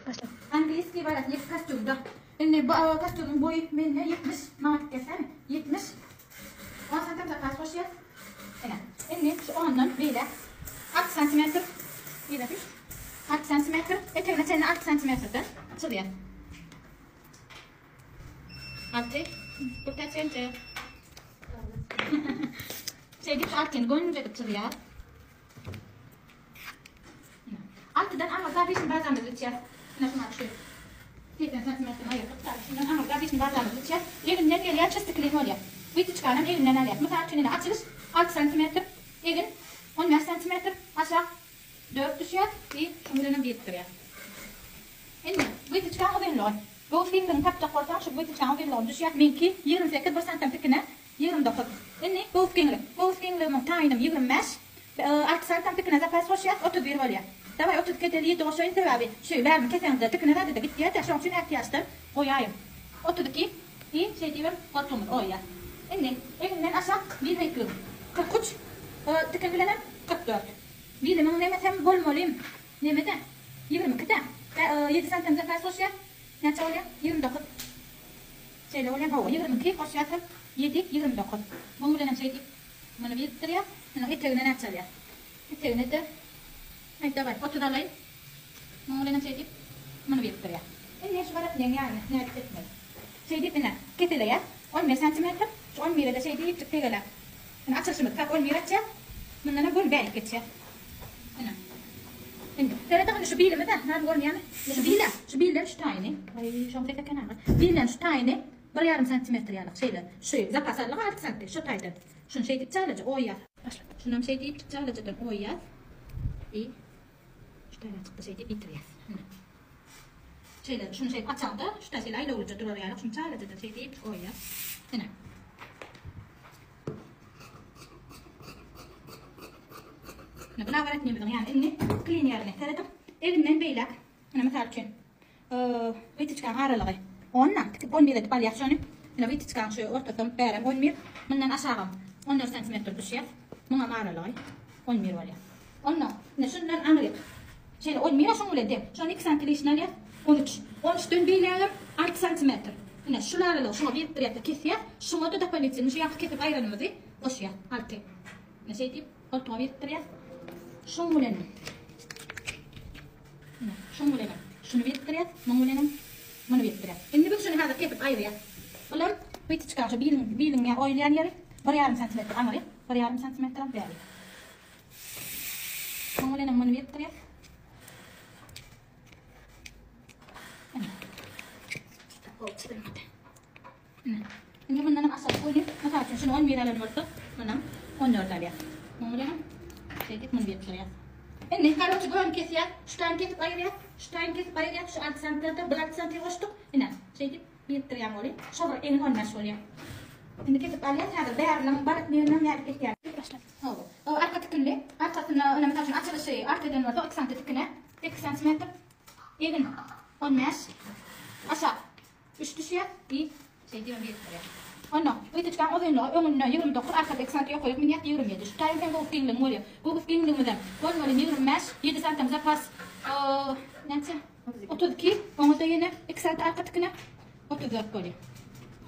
Başla. Angliýskiý barat ýek kostyumda. Indi bu kostyumyň boýy mende 70, maňa tikdirsen 70. 10 santim zapas goşýas. Ine. Indi şu ondan beýläk 6 santimetr beýläk üç. 6 santimetr etegine çenli 6 santimetrden çyzýas. 6 Bu kaçıncı? Şeýdip şu altyny gönüje edip çyzýas. Altydan aňyrda beşini bazamyzy biçýäs. Ine şuňa şu 80 santimetrden aýyrdyk. Şundan aňyrda beşini bazamyzy biçýäs. Eginden gelýär, çystyklin bolýar. Wytyçkanam eginden alýas. Mysal üçin ine açylyş 6 santimetr, egin 15 santimetr, aşak 4 düşýär i şuň bilenem birikdirýäs. Indi wytyçkaň uzynlygy. Göwüs giňligini tapjak bolsaň şu wytyçkaň uzynlygyny düşýär. Meňki 28 bir santim tikine 29. Indi göwüs giňlik. Göwüs giňligimiň taýynym 25. 6 santam tikine zapas goşýas, 31 bolýar. Daway 32 edeli 7 goşaýyn sebäbi şu bärimi keseňde tikine zady-da gitýär-de şoň üçin ätiýaçdan goýaýyn. 32 i şeý diýibem goltugymyzy goýýas. Indi eginden aşak bil beýikligim 43, tikin bilenem 44. Bilimiň nemesem bolmalym nemede 22-de 7 santam zapas goşýas näçe bolýar 29. Şeýle bolýar hawa 22 goşýasam 7 29. Muň bilenem şeý diýip Muny birikdirýär. Munuň etegine näçe alýar? Etegine-de Aý, daway, 30 alaýyn. Munuň bilenem şeýdip, muny birikdirýär. Indi şu baratnyň ýagyny nädip etmeli? Şeýdip ine, keseleýär. 11 santimetr. Şu 11-e-de şeýdip tegeläp. Ine açylyşymyz tak 11 açýar. Mundanam göni bärik geçýär. Ine. Indi serediň indi şu bilimiz-ä, näme görünýärmi? Şu bile, şu bilden şu taýyny. Aý, şoň ses eken aga. Bilden şu taýyny Bir ýarym santimetr ýalyk şeýle. Şu zapas aldyk 6 santi şu taýdan. Şuny şeýdip çalaja oýýas. Başla. Şunam şeýdip çalajadan oýýas. I şu taýdan çykdy şeýdip bitirýäs. Ine. Şeýle şuny şeýdip açaňda şu taý şeýle aýlawlyja durar ýalyk şuny çalajadan şeýdip oýýas. Ine. Ine bu laboratnimiziň ýany indi klin ýerine seredip eginden beýläk. Ine mysal üçin Wytyçkaň aralygy ondan tikip 11 edip alýas şony. Ine wytyçkaň şu ortasam bärem 11, mundan aşagam 14 santimetr düşýär. Muňam aralygy 11 bolýar. Onda ine şundan aňryk. Şeýle 11 şuň bilen deň. Şony 2 santi lişini alýas. 13. 13-den beýlägem 6 santimetr. Ine şul aralygy şuňa birikdirýäs-de kesýäs. Şuňa-da dopolitelni şu ýaňky kesip aýranymyzy goşýas. 6. Ine şeýdip goltuga birikdirýäs. Şuň bilenem Ine, şuň bilenem şuny birikdirýäs, muň bilenem muny birikdirýäs. Indi biz şuny häzir kesip aýyrýas. Bular wytyçka şu biliň, biliň ýa oýulýan ýeri bir ýarym santimetr aňry, bir ýarym santimetrem bäri. Muň bilenem muny birikdirýäs. Ine. Gowy çyzylmady. Ine. Indi mundanam aşak goýup, mysal üçin şuny 11 alan bolsak, munam 14 alýar. Muň bilenem şeýdip muny birikdirýär. Indi garoçy göni kesýär, şu taýyny kesip aýyrýar, şu taýyny kesip aýyrýar, şu 6 santimetrde bir 6 santim goşduk. Ine, şeýdip birikdirýän bolýar. Şo bir egin 15 bolýar. Indi kesip alýas, häzir bäriniň barat ýerinden nädip kesýär? Başla. Hawa. O arka tikinli. Arkasyna, ine mysal üçin açylyşy art eden bolsa 2 santim tikine, 8 santimetr. Egin 15. Aşak Üç düşýär, i, şeý diýibem birikdirýär. Onda, wytyçkaň uzynlygy öňünde 29, arkada iki santi ýokaryk münýär, 27. Şu taýyn seň göwüs giňligiň bolýar. Göwüs giňligimizem bolmaly 25, ýedi santam zapas, näçe? 32, oňa-da ýene iki santi arka tikine 34 bolýar.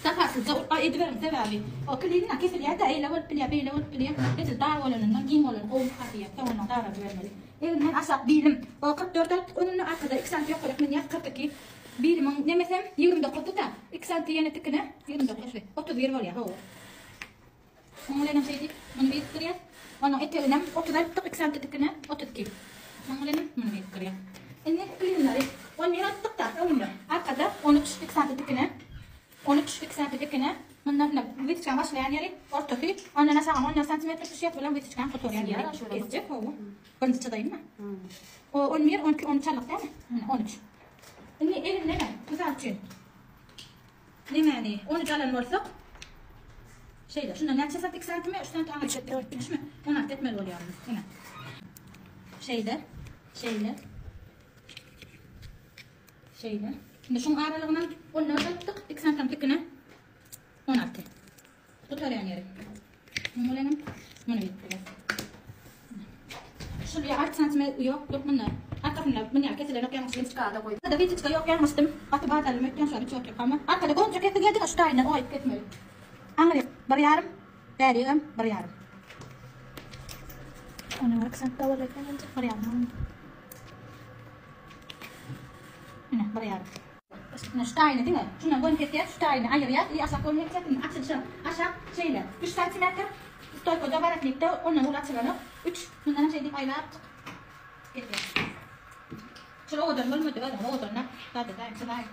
Zapaslyja ediberiň sebäbi o klin kesilýär-de, eýle bolup bilýär, beýle bolup bilýär. Edil dar bolanyndan giň bolany gowy diýýär. Soňundan daradybermeli. Eginden aşak bilim 44 alypdyk öňünde, arkada iki santi ýokaryk münýär, 42. Birimiň nemesem 29-dy-da, 2 santi ýene tikine 29, 31 bolýar, hawa. Muň bilenem şeýdip, muny birikdirýäs. Onuň eteginem 30 alypdyk, 2 santi tikine 32. Muň bilenem muny birikdirýäs. Indi klinleri 11 alypdyk-da, öňünde, arkada 13, 2 santi tikine 13, 2 santi tikine. Mundan ine witiçkaň başlaýan ýeri, ortasy, ondan aşagam 14 santimetr düşýär, bulam witiçkaň gutarýan ýeri. Kesjek, hawa. Birinji çyzaýynmy? O 11, 12, 13 aldyk dälmi? Ine 13. Indi elim neme? Mysal üçin. Nemäni 13 alan bolsak, şeýle, şundan näçe sant? 2 santimi, 3 sant aňry çekip düşme. 16 etmeli bolýar. Ine. Şeýle, şeýle. Şeýle. Şimdi şuň aralygyndan 14 alypdyk, 2 santam tikine 16. Gutarýan ýeri. Muň bilenem muny bitdirýär. Şul ýa 6 santimetr ýok, dur munda. Arkasyna. Arkasynda münýär kesilenok ýalňyş witçkada goý. Arkada witçka ýok ýalňyşdym. Gaty badalym öýtýän şony içip otyrkam. Arkada gonja kesilýär diňe şu taýyndan oýup kesmeli. Aňryk bir ýarym, bärigem bir ýarym. Onuň aksent da bolar eken Bir ýarym. Ine bir ýarym. Ine şu taýyny diňe şundan göni kesýäs, şu taýyny aýyrýas i aşak göni kesýäs. Indi açylyşam aşak şeýle 3 santimetr. Stoýkada waratnikde ondan uly açylanok. 3. Mundanam şeý diýip aýlap çyk. Kesýäs. Şol owadan bolmady, özüň owadanrak zat edäý, çyzaý.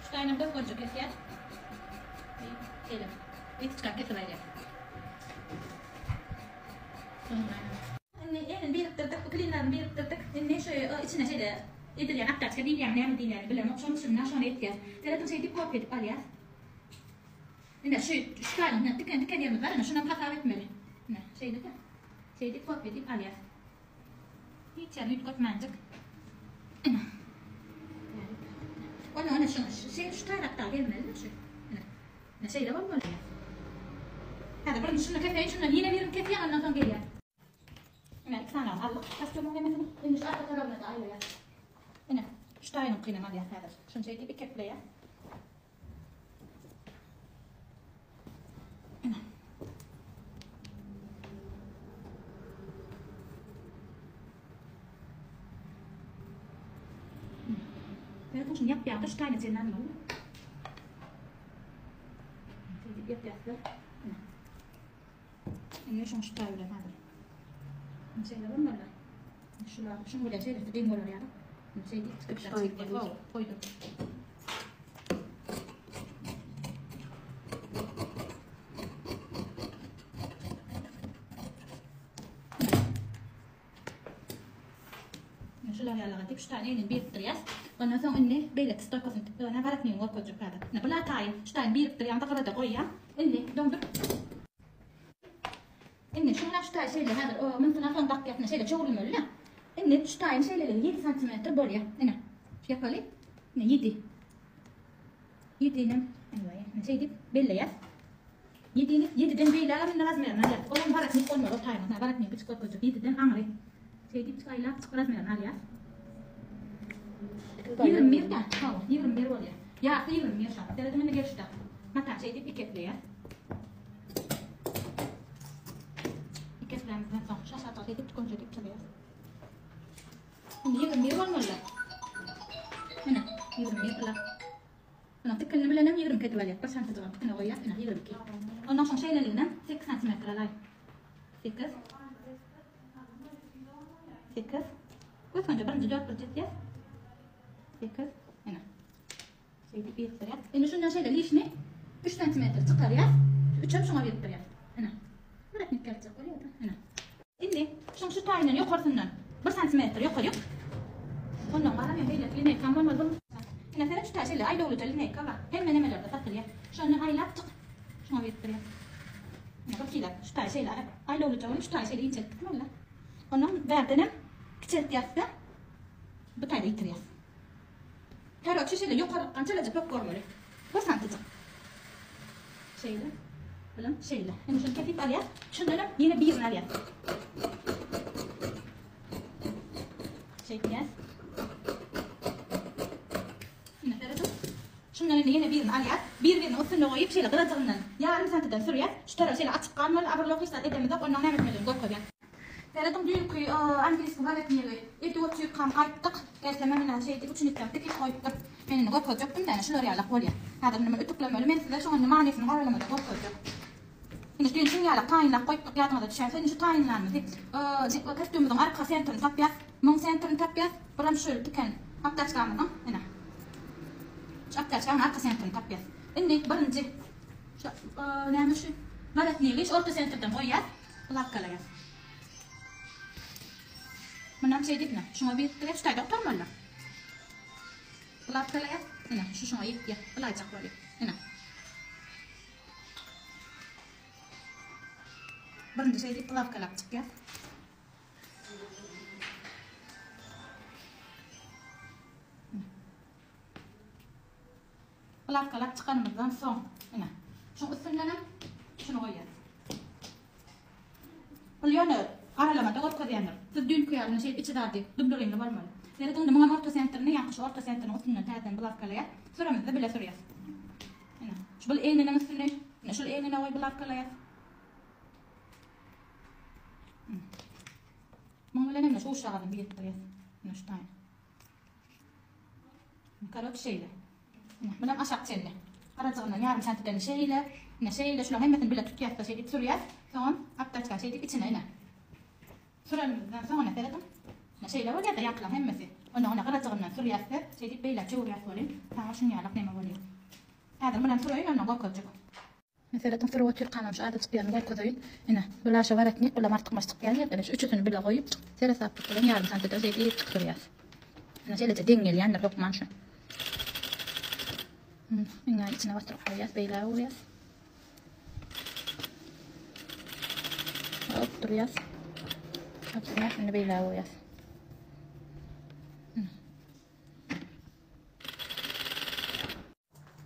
Şu taýynam göz-görje kesýäs. Şeýle. Nitçka kesip aýyrýas. Indi elini birikdirdik, bu klinlerini birikdirdik. Indi şu içine şeýle edilýän aptaçka diýilýärmi, näme diýilýärini bilemok. Şonuň içinden şony etýäs. Serediň şeýdip kopýa edip alýas. Ine şu şu taýyny ine tiken tiken ýerimiz bar, ine şunam hasap etmeli. Ine şeýle-de. Şeýdip kopýa edip alýas. Hiç ýerini üýtgetmänjik. Ine. Ony ony şu şu şu taýrakda gelmeli şu. Ine. Ine şeýle bolmaly. Häzir birinji şuny keseýin, şundan ýene birini kesýän, ondan soň gelýän. Ine iki sany aldyk kostýumyň hemmesini. Indi şu arka tarabyna da aýlaýas. Ine şu taýynyňkynam alýas häzir. Şuny şeýdip iki epleýäs. Ine. Serediň şuny ýapýarda şu taýyna çenli almaly. Şeýdip ýapýaslar. Ine. Indi şuň şu taýy bilen hazır. Şeýle bolmaly. Şular, şuň bilen şeýlesi deň bolar ýaly. Şeýdip çykyp goýdum. Şular ýalyga dik şu taýyny elini birikdirýäs. Ondan soň indi beýleki stoýkasyny ýöne waratnigini görkezjek häzir. Ine bular taýyn. Şu taýyny birikdirýän-de gyrada goýýan. Indi doňdur. Indi şuňa şu taýy şeýle häzir o mümkin soň dakýas ine şeýle çöwrülmeli-de. Indi şu taýyny şeýleligi 7 santimetr bolýar. Ine. Şu ýapaly. Ine 7. 7-inem ine şeýdip belleýäs. 7-ni 7-den beýlägem indi razmerini alýas. Olam waratnik bolmaly o taýynyň. Ine waratnik kiçi görkezjek. 7-den aňry. Şeýdip çykaýlap çyk razmerini alýas. 21 de, hawa, 21 bolýar. Ýarysy 21 şa. Serediň indi gelişde. Mata şeýdip iki epleýäs. Iki eplämizden soň şu aşakda edip tükenje edip çyzýas. Indi 21 bolmaly. Ine, 21 bilen. Ine, tikinini bilenem 22 edip alýas. Bir santyjyk tikine goýýas, ine 22. Ondan soň şeýleligine 8 santimetr alaý. 8 8 Göz önce birinji 4 burç etýäs. 8 Ine. Şeýdip birikdirýäs. Indi şundan şeýle lişni 3 santimetr çykarýas. Üçem şoňa birikdirýäs. Ine. Bir etnik geljek bolýar-da. Ine. Indi şuň şu taýyndan ýokarsyndan 1 santimetr ýokaryk. Ondan galan men beýleki lineýkam bolmaly. Ine seret şu taý şeýle aýlawlyja lineýka bar. Hemme nemelerde satylýar. Şondan aýlap çyk. Şoňa birikdirýäs. Ine bir kilo şu taý şeýle aýlawlyja bolup şu taý şeýle inçelip gitmeli. Ondan bärdenem kiçeltýäs-de bu taýda ýitirýäs. Karoçe şeýle ýokarlykdan çalaja pök bolmaly. Bir santyjyk. Şeýle. Bilen şeýle. Indi şuny kesip alýas. Şundan hem ýene birini alýas. Şeýtýäs. Ine serediň. Şundan indi ýene birini alýas. Bir-biriniň üstünde goýup şeýle gyrajygyndan ýarym santydan sürýäs. Şu tarap şeýle açyk galmaly. Abrlok hiç zat edemizok. Ondan näme etmelidigini görkezýän. Serediň düýnki angliski waretnigi edip otyrkam gaýtdyk. Gelsem ine şeýdip üçin etdim tikip goýupdyr. Men indi görkezjekdim däne şular ýalak bolýar. Häzir indi men ütüklemeli men size şoň indi manysyny garalamada görkezjek. Indi düýn şuň ýalak taýynlap goýupdyk ýadyňyza düşerse indi şu taýynlanymyzy kostýumymyzyň arka sentrini tapýas. Muň sentrini tapýas. Buram şu tiken aptaçkamyzyň ine. Şu aptaçkanyň arka sentrini tapýas. Indi birinji şu näme şu waretnigi şu orta sentrden goýýas. Gulakgalaýar. Mundan şeý diýip, şuňa birikdirýär, şu taýda oturmaly. Gulakgalaýar. Ine, şu şuňa ýetýär. Ylaýjak bolýar. Ine. Birinji şeý diýip gulakgalap çykýar. Gulakgalap çykanymyzdan soň, ine. Ol ýöne garalamada görkezýändir. Siz düýnki ýaly ine şeýdip içi zady dublurinli bolmaly. Serediň indi muňam orta sentrini ýaňky şu orta sentriniň üstünden täzeden bulawkalaýas. Süremizde bile sürýäs. Ine şu bul egniniň üstüni ine şul egnine goýup bulawkalaýas. Muň bilen hem şu uşagazyny birikdirýäs. Ine şu taýyny. Karoç şeýle. Bulam aşak çenli. Garajygyndan ýarym santiden şeýle. Ine şeýle şularyň hemmesini bile tutýas-da şeýdip sürýäs. Soňam aptaçka şeýdip içine ine. Sürenimizden soň ine serediň. Ine şeýle bolýar-da ýaňkylaryň hemmesi. Ondan ine gyrajygyndan sürýäs-de şeýdip beýläk çöwürýäs welin, saňa şuň ýalak neme bolýar. Häzir munam süreýin ondan görkezjek. Meseleden sürüp otyrkamam şu azajyk ýerini görkezeýin. Ine, bu laşa waretnik, bulam artykmaç çykýan ýerden. Ine, şu üçüsini bile goýup, seresaplyk bilen ýarym santiden şeýdip irip çykdyrýas. Ine, şeýleje deň gelýändir hökman şu. Iňňäni içine batyryp goýýas, beýläk urýas. Hop, durýas. Hop, durýas, indi beýläk urýas.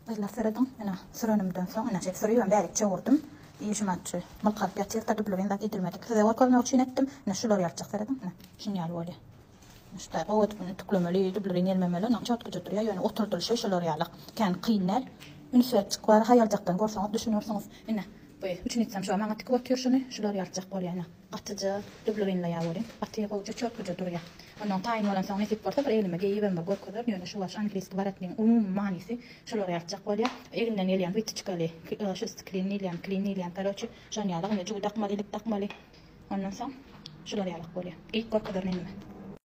Gyzlar serediň, ine, sürenimden soň, ine, şeýdip sürübem bärik çöwürdim. Işim atçy. Mylkalyp ýatyr-da, dublewin zat edilmedik. Size görkezmek üçin etdim. Ine, şular ýalyjak serediň, ine, şuny ýaly bolýar. Ine, şu taý gowy edip indi ütüklemeli, dublewin ýelmemeli, ondan çotgaja durýar, ýöne oturdylyşy şular ýaly. Kän kyn däl. Üns beripjik bar, haýaljakdan görseňiz düşünersiňiz. Ine, bu üçin etsem şu maňa tikip otyr şuny, şular ýalyjak bolýar, ine. Gatyja dublewinleýär welin, gaty gowja çotgaja durýar. Ondan taýyn bolansoň nesip bolsa bir egnime geýibem bir görkezerin, ýöne şu wagt şu angliski waratnigiň umumy manysy şular ýalyjak bolýar. Eginden gelýän wytyçkaly, şyst klin diýilýän, klin diýilýän, karoçi, şon ýaly ine jübi dakmaly, ilik dakmaly. Ondan soň şular ýalak bolýar. Geýip görkezerin egnime.